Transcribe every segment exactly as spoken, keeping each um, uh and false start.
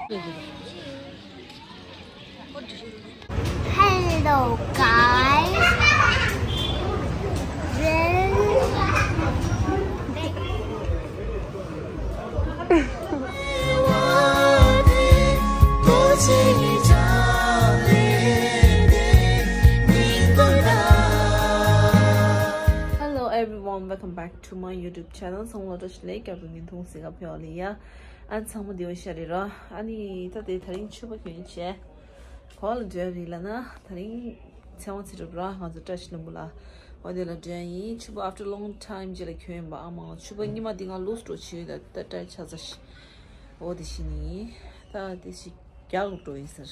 Hello, guys. Then Hello everyone, welcome back to my YouTube channel. ཚང་མ་ལ་བཀྲ་ཤིས་བདེ་ལེགས། སྐྱབས་མགོན་ཐུགས་སྲས་ཀ་ཕེ་ཨོ་ལི་ཡ། ཨ་ཚང་མ་བདེ་པོ་ཤ་རེད་ར། ཨ་ནི་ད་དེ་དེ་རིང་ཕྱུ་པ་གྱོན་བྱས། ག་པར་ལ་འགྲོ་ཡ་རེད་ལབ་ན། དེ་རིང་ཚེ་དབང་ཚེ་སྒྲུབ་ར་ང་ཚོ་བཀྲ་ཤིས་ལྷུན་པོ་ལ། འོ་དེ་ལ་འགྲོ་ཡ་ཡིན། ཕྱུ་པ་after long time རྗེས་ལ་གྱོན་ཡིན་པ། ཨ་མ་ཕྱུ་པ་སྔོན་མ་དེ་ང་ལུས་འགྲོ་བྱས་ཡོད། ད་ད་ཏྲ་ཆ་ཚ་ཤི། འོ་དེ་ཤི་ནི། ད་དེ་ཤི་རྒྱག་ལུག་འགྲོ་ཡིན་ཟེར།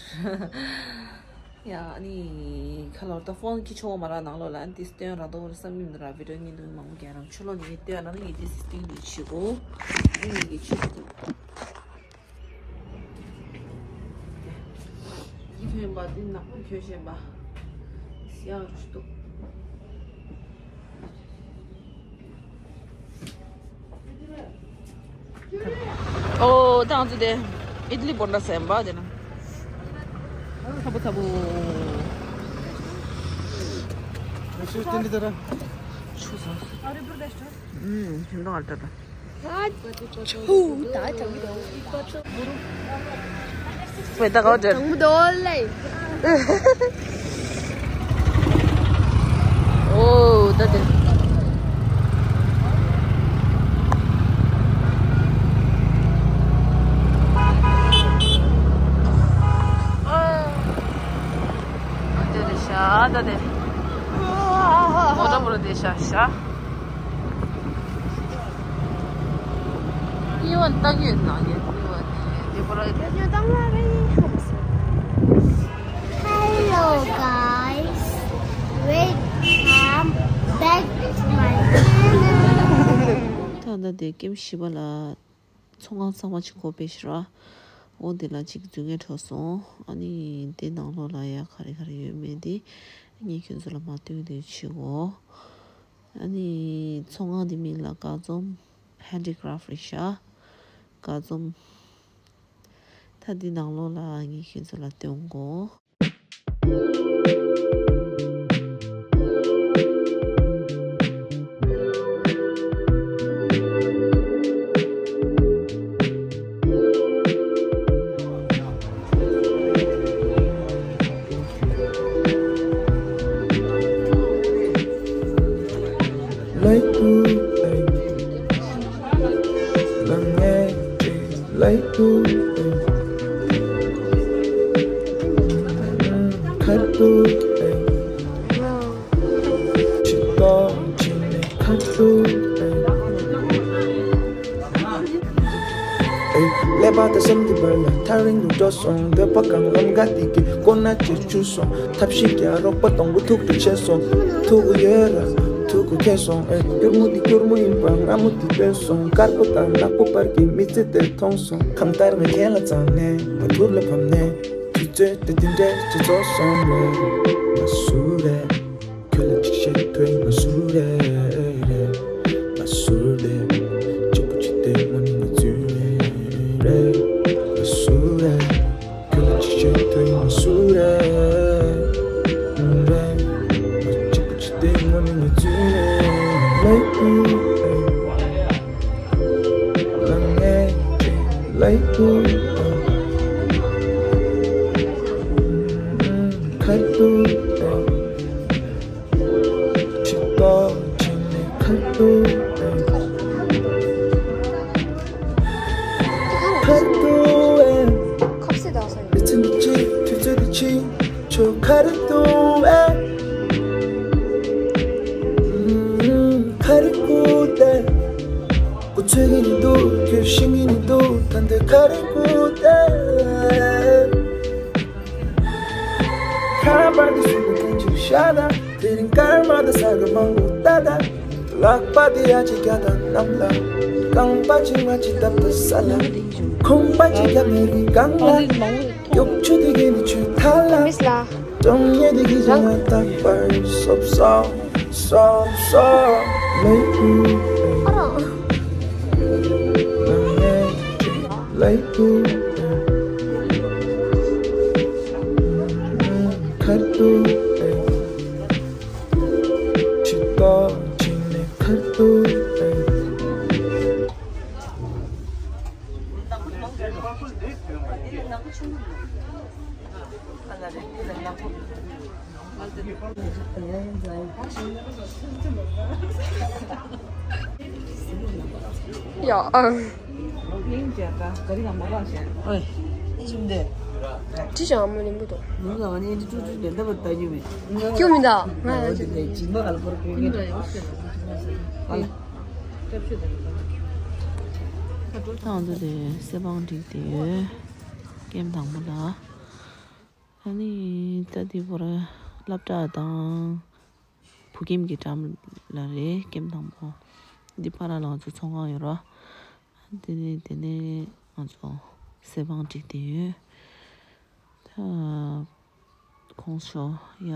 ཡ་ཨ་ནི་ཁ་ལོར་ད་ཕོན་གྱི་ཆོག་མ་ར་ནང་ལོགས་ལ་ཨ་ནི་དེ་སྟོན་ར་དོ་བར་བསམ་མིན་ར། བི་ཌིའོ་ཉིན་དུ་མང་པོ་རྒྱག་རམ་ཆུ་ལོ་ནི་སྟོན་ན་ནི་ངས་དེ་སྟོན་དུ་ཆུ་གོ། ཨ་ནི་ངས་ཆུ་གོ། ཡིད་ཕན་པ་དེ་ནག་པོ་གྱོན་བཞིན་པ། སི་ཡང་རུ་ཏོ། ཨོ་ད་ང་ཚོ་དེ་ཨི་ཏི་ལི་བོན་ཌ་ཟེར་བ་དེ་ན། ཐ་བུ་ཐ་བུ། ཆུ་སོང་། ཨ་རི་བུར་དེ་ཤོ། ཨུམ་ཧིན་དོ་ཨར་ཏ་ཏ། ཨོ་ད་དེ། ཨོ་དེ་རེད་ཤག་ད་དེ། མོ་ཊ་མོ་ར་དེ་ཤག་ཤག་ཉི་མ་ལྟ་གི་ཡོད་ན་ངས་ཉི་མ་དེ་དེ་པོ་ར་དེ་ཉོ་དང་ལ་རེ་ཧ་མ་སོ། Hello guys, welcome back to my channel. ད་ལྟ་དེ་ཀེམ་བཞི་པ་ལ་ཚོང་ཁང་གཙང་མ་ཅིག་གོ་པས་ཤི་ར། འོ་དེ་ལ་ཅིག་རྫུན་ངན་འཕྲོག་སོང་། ཨ་ནི་དེ་ནང་ལོགས་ལ་ཡ་ག་རེ་ག་རེ་ཡོད་མེད་དེ་ངས་ཁྱོད་ཚོ་ལ་མ་སྟོན་དེ་བྱེད་གོ། ཨ་ནི་ཚོང་ཁང་འདི་མིང་ལ་དགའ་འཛོམས་ཧེན་ཌི་ཀ་རབ་རེད་ཤག་དགའ་འཛོམས། ད་འདི་ནང་ལོགས་ལ་ངས་ཁྱོད་ཚོ་ལ་སྟོན་གོ། ཀླད་པ་དང་སེམས་ཀྱི་བར་ལ་ཐག་རིང་དུ་འགྲོ་སོང་། འདོད་པ་གང་ལམ་ཁ་དེ་གི་ཀོ་ན་ཅིག་འཆུ་སོང་། ཐབས་ཤེས་ཀྱི་རོགས་པ་གཏོང་དགོས་ཐུག་ཏུ་ཆེ་སོང་། ཐུག་གི་ཡོད་ར་ཐུག་གི་ཁེལ་སོང་། ཨེ་སྐྱུར་མོ་འདི་སྐྱུར་མོ་ཡིན་པ་སྔ་མོ་འདི་སྟོན་སོང་། དཀར་པོ་དང་ནག་པོ་བར་གྱི་མི་ཚེ་དེ་མཐོང་སོང་། གང་ལྟར་ངས་ཁྱེད་ལ་བཅངས་ནས་མ་ཐུར་ལ་ཕམ་ནས། དུས་ཚོད་དེ་འདི་འདྲའི་སྤྱི་ཚོགས་སོང་རེད། ང་སུ་རེད། ཁྱོད་ལ་ཅིག་བཤད་ཐུབ་ང་སུ་རེད། ང་སུ་རེད། གཅིག་པུ་གཅིག་བལྟས་དངོས་གནས་ང་ཚོའི་རེད། ང་སུ་རེད། ཁྱོད་ལ་ཅིག་བཤད་ཐུབ་ང་སུ་རེད། རེད། གཅིག་པུ་གཅིག་བལྟས་དངོས་གནས་ང་ཚོའི་རེད། Like you, like you, like you. ཁ་ཐུག་ཁྱི་ཏོ་ཁྱི་ནི་ཁ་ཐུག་ཁ་ཐུག་ཁོབ་སེ་དང་སོང་། ཨེ་ཚེ་འདི་ཕྱི་དུས་ཚོད་འདི་ཕྱི་ཁྱོད་ཁ་རེ་ཐུག་ཨེ། ཁ་རེ་ཁུག་སྟེ། ཁོ་ཚོས་ངེས་ནི་འདུག་ཁྱོད་ཤེས་ངེས་ནི་འདུག་ད་འདི་ཁ་རེ་ཁུག་སྟེ། ཁ་པར་དེ་སུ་ལ་སྟོན་ཅིག་ཤ་ད། དེ་རིང་སྐར་མ་དང་ས་ག་མང་པོ་ལྟ་ད། ལག་པ་དེ་ཡ་གཅིག་རྒྱ་དང་གནམ་ལ། རྐང་པ་གཅིག་མ་གཅིག་བརྡབ་ད་ས་ལ། ཁོང་པ་གཅིག་རྒྱབ་ནས་རི་སྒང་ལ། གཡོག་ཆུ་དེ་གི་ནི་ཆུ་ཐལ་ལ། གྲོང་ཉེ་དེ་གི་ཞང་ང་རྟག་པར་སོབ་སོབ་སོབ་སོབ་ལེ་ཧུ། ལེ་ཧུ། ཡ། ཨ། ཅི་བྱ་མོ་ནི་མི་འདུག་ཁྱོད་མི་འདུག་ང་ལ་ཅི། ང་ཚོ་དེ་སེ་བང་བསྒྲིགས་ཏེ་ཡོད། ཀེམ་དང་པོ་ལ། ཨ་ནི་ད་དེ་བོར་སློབ་གྲྭ་དང་བོད་ཁྱིམ་གྱི་འགྲམ་ལ་རེད། ཀེམ་དང་པོ། འདི་ཕར་ལ་ང་ཚོ་ཚོང་ཁང་ཡོད་ར། དེ་ནས་དེ་ནས་ང་ཚོ་སེ་བང་བསྒྲིགས་ཏེ་ཡོད། ད་ཁོང་ཚོ་ཡ་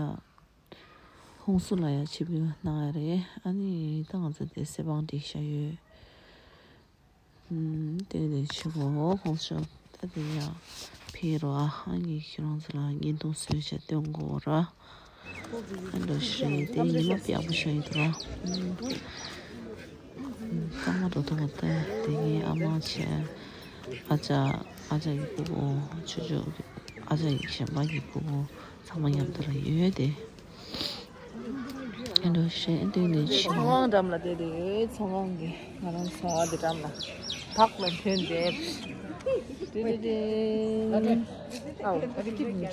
ཧོང་སུ་ལ་ཡ་ཆིབས་བསྒྱུར་གནང་ཡ་རེད། ཨ་ནི་ད་ང་ཚོ་དེ་སེ་བང་བསྒྲིགས་བཞག་ཡོད། ཨུམ། དེ་ནས་ཆེ་བོ་ཁོང་ཚོ་ད་དེ་ཡ་ཕེབས་རོགས། ཨ་ནི་ཁྱེད་རང་ཚོ་ལ་བརྙན་ཐུང་བཟོས་བྱས་སྟོན་དགོས་ར། ཨ་འགྲོ་ཤི་རེད། དེ་ཉི་མ་ཡག་པོ་ཞིག་ཡིན་འདུག་ར། ཨུམ། ཚང་མ་འགྲོ་ཐུབ་པ་སྟེ། དེ་ངའི་ཨ་མ་བྱས། ཨ་ཅག་ཨ་ཅག་གི་ཕྲུ་གུ། ཆུ་ཆུ་ཨ་ཅག་གི་གཞན་པ་གི་ཕྲུ་གུ་ཚང་མ་མཉམ་དུ་ལ་ཡོད་དེ། ཨ་འགྲོ་ཤི་རེད། དེ་ནས་ཆེ་བོ། ཚོང་ཁང་འགྲམ་ལ་བསྡད་དེ་ཡོད། ཚོང་ཁང་གི་ང་རང་ཚོང་ཁང་དེ་འགྲམ་ལ་བག་ལ་ཐོན་བསྡད། ཏི་ཏི་ཏི། ཨའོ། ཨ་ཏི་ཏི་ཏི།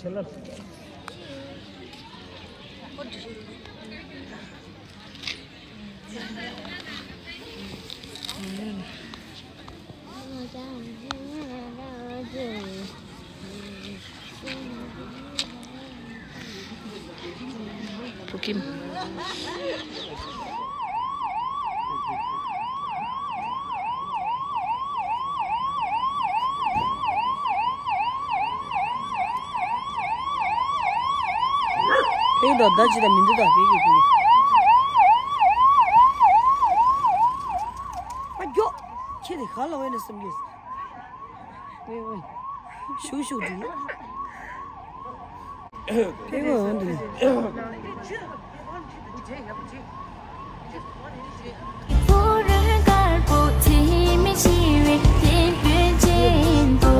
བོད་ཁྱིམ། ཕེག་དང་ཟླ་གཅིག་དང་མི་འདུག་ད་ཕེག་གི་ཕེག་གི། ཨ་མགྱོགས། ཁྱེད་དེ་ག་ལ་བས་ན་བསམ་གྱི། ཨེ་ཨེ། ཤུགས་ཤུགས་འགྲོ། ཕེག་གི་འོང་འདུག་ཕོ་རོག་དཀར་པོ་ཚེ་མེད་ཤི་བའི་དེད་དཔོན་ཅན་པོ།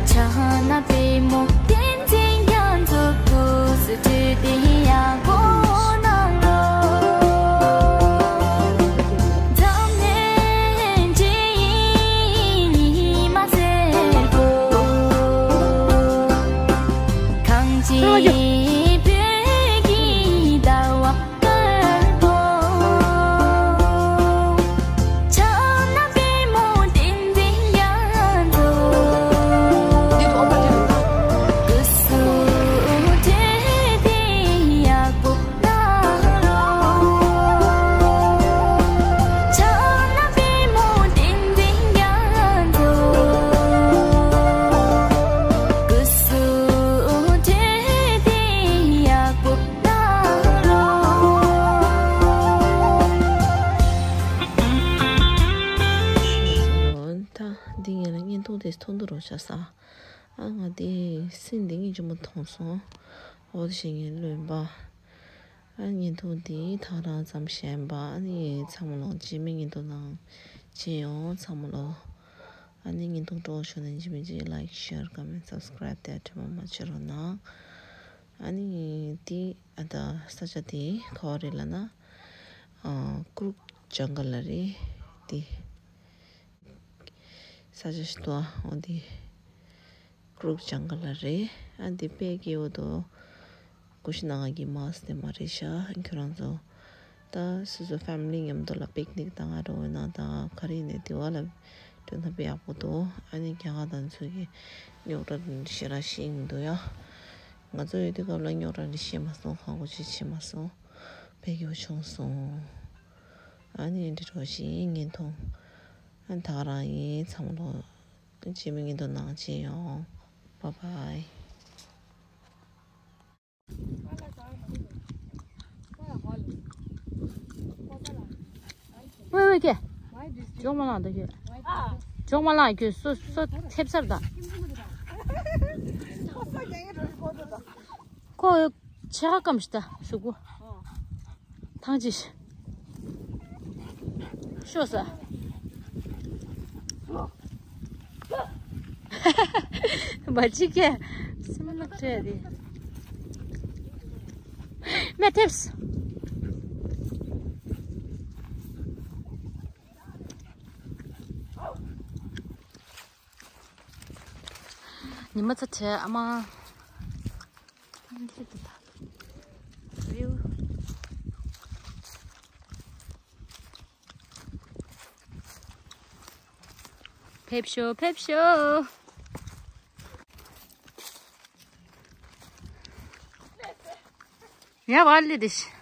ཕྱག་ན་པད་མོ་བསྟན་འཛིན་རྒྱ་མཚོ་ཐུགས་སུ་ཆུད་དེ་ཡག་པོ་གནང་རོགས། འཛམ་གླིང་སྤྱི་ཡི་ཉི་མ་སེར་པོ། གངས་ཅན་བོད་ཀྱི་ཟླ་བ་དཀར་པོ། ཕྱག་ན་པད་མོ་བསྟན་འཛིན་རྒྱ་མཚོ། སྐུ་གཟུགས་བགྲོད་དེ་ཡག་པོ་གནང་རོགས། ཕྱག་ན་པད་མོ་བསྟན་འཛིན་རྒྱ་མཚོ། སྐུ་གཟུགས་བགྲོད་དེ་ཡག་པོ་གནང་རོགས། ད་འདི་ངས་ལ་བརྙན་ཐུང་དེ་མཐོང་འདུག་རོགས་བྱ་ས། ཨ་ང་དེ་སྲིན་དེ་ངས་ཅུང་མ་མཐོང་སོང་། འོ་དེ་བཞིན་ངས་ལོན་པ། ཨ་བརྙན་ཐུང་འདི་ཐག་རང་ཙམ་བཤད་པ། ཨ་ནི་ཚང་མ་ལོ་རྗེས་མའི་བརྙན་ཐུང་ནང་མཇལ་ཡོང་། ཚང་མ་ལོ། ཨ་ནི་བརྙན་ཐུང་སྤྲོ་བོ་ཞུ་ནས་ཇི་མི་ཇི་like share comment subscribe དེ་དྲི་མ་མ་བྱེད་རོགས་གནང་། ཨ་ནི་འདི་ཨ་ད་ས་ཆ་དེ་ག་བ་རེད་ལབ་ན། ཨ་ཀྲུག་ཇང་གལ་ལ་རེད་དེ། ས་ཆ་ཞིག་འདུག་ཨ། འོ་འདི་ཀྲུག་ཇང་གལ་ལ་རེད། ཨ་འདི་དཔེ་སྐྱིད་པོ་འདུག་ཀུ་ཤི་ན་ག་གི་མཱས་དེ་མ་རེད་ཤག་ཁྱོད་རང་ཚོ་ད་སོ་སོ་ཕེ་མི་ལི་མཉམ་དུ་ལ་པིག་ནིག་བཏང་ང་འགྲོ་འོས་ན་ད་ག་རེ་ཡིན་ནའི་དེ་བ་ལ་འགྲོ་ན་དཔེ་ཡག་པོ་འདུག་ཨ་ནི་རྒྱ་གར་དང་ཚོ་གི་རྙོག་དྲ་ཞེ་དྲག་ཞིག་འདུག་ཡ། ང་ཚོ་ཡོད་དུས་སྐབས་ལ་རྙོག་དྲ་འདི་ཤེས་མ་སོང་། ཧང་གོ་ཅིག་བྱེད་མ་སོང་། དཔེ་སྐྱིད་པོ་བྱུང་སོང་། ཨ་ནི་འདི་འདྲ་ཞིག་བརྙན་ཐུང་། ཨ་ནི་ད་ག་རང་ཡིན། ཚང་མ་ལོ། རྗེས་མའི་བརྙན་ཐུང་ནང་མཇལ་ཡོང་། Bye bye. ཝེ་ཝེ་ཁྱེད། ཇོག་མ་ལངས་ད་ཁྱེད། ཇོག་མ་ལངས་ཁྱེད། སོ་སོ་ཐེབས་ཚར་ད། ཁོ་ཕྱེད་ཀ་སྐམ་ཞིག་ད་གཟུགས་པོ། ཐང་ཅིག་ཤོག་ས། བ་ཅིག་གེ་སེམས་ལ་སྤྲད་དེ། མེ་ཐེབས། ཉི་མ་ཚ་བྱས་ཨ་མ། ཕེབས་ཤོག་ཕེབས་ཤོག་ཡ་བ་ལི་དི་ཤི།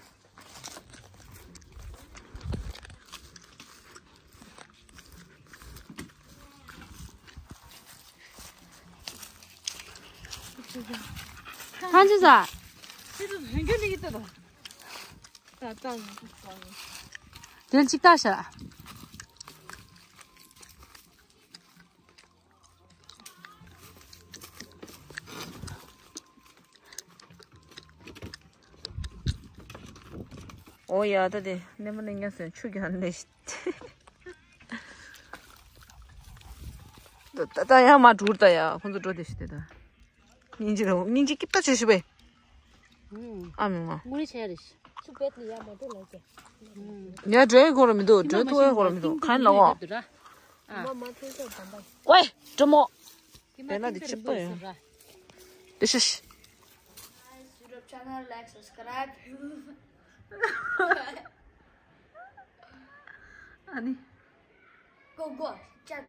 ཐང་ཅི་ཟ། དེ་ཅིག་ལྟ་ཤ། ཨོ་ཡ་ད་དེ་ནེ་མ་ནེ་ཉ་སོན་ཆུ་རྒྱག་ནས། ད་ད་ཡ་མ་འགྲུར་ད་ཡ་ཁོང་ཚོ་འགྲོ་དེ་ཤི་དེ་ད། སྙིང་རྗེ་དང་སྙིང་རྗེ་སྐྱིད་པ་བྱེད་ཤི་བས། ཨ་མི་མ། ངུ་རེ་བྱས་རེ་ཤི། ཆུ་བེད་ནི་ཡ་མ་འགྲོ་ལ་ཀྱེ། ཡ་འགྲོའི་སྐོར་མི་འདུག་འགྲོ་ཐུ་བའི་སྐོར་མི་འདུག་གང་ལ་འོ། ཨ་མ་མ་ཐུང་ཆོག་དམ་པ། ཝེ་འགྲོ་མོ། དེ་ན་དེ་ཆིབ་པ་ཡོད། དེ་ཤི་ཤི། Guys, YouTube channel, like, subscribe. ཨ་ནི། Go, go, chat.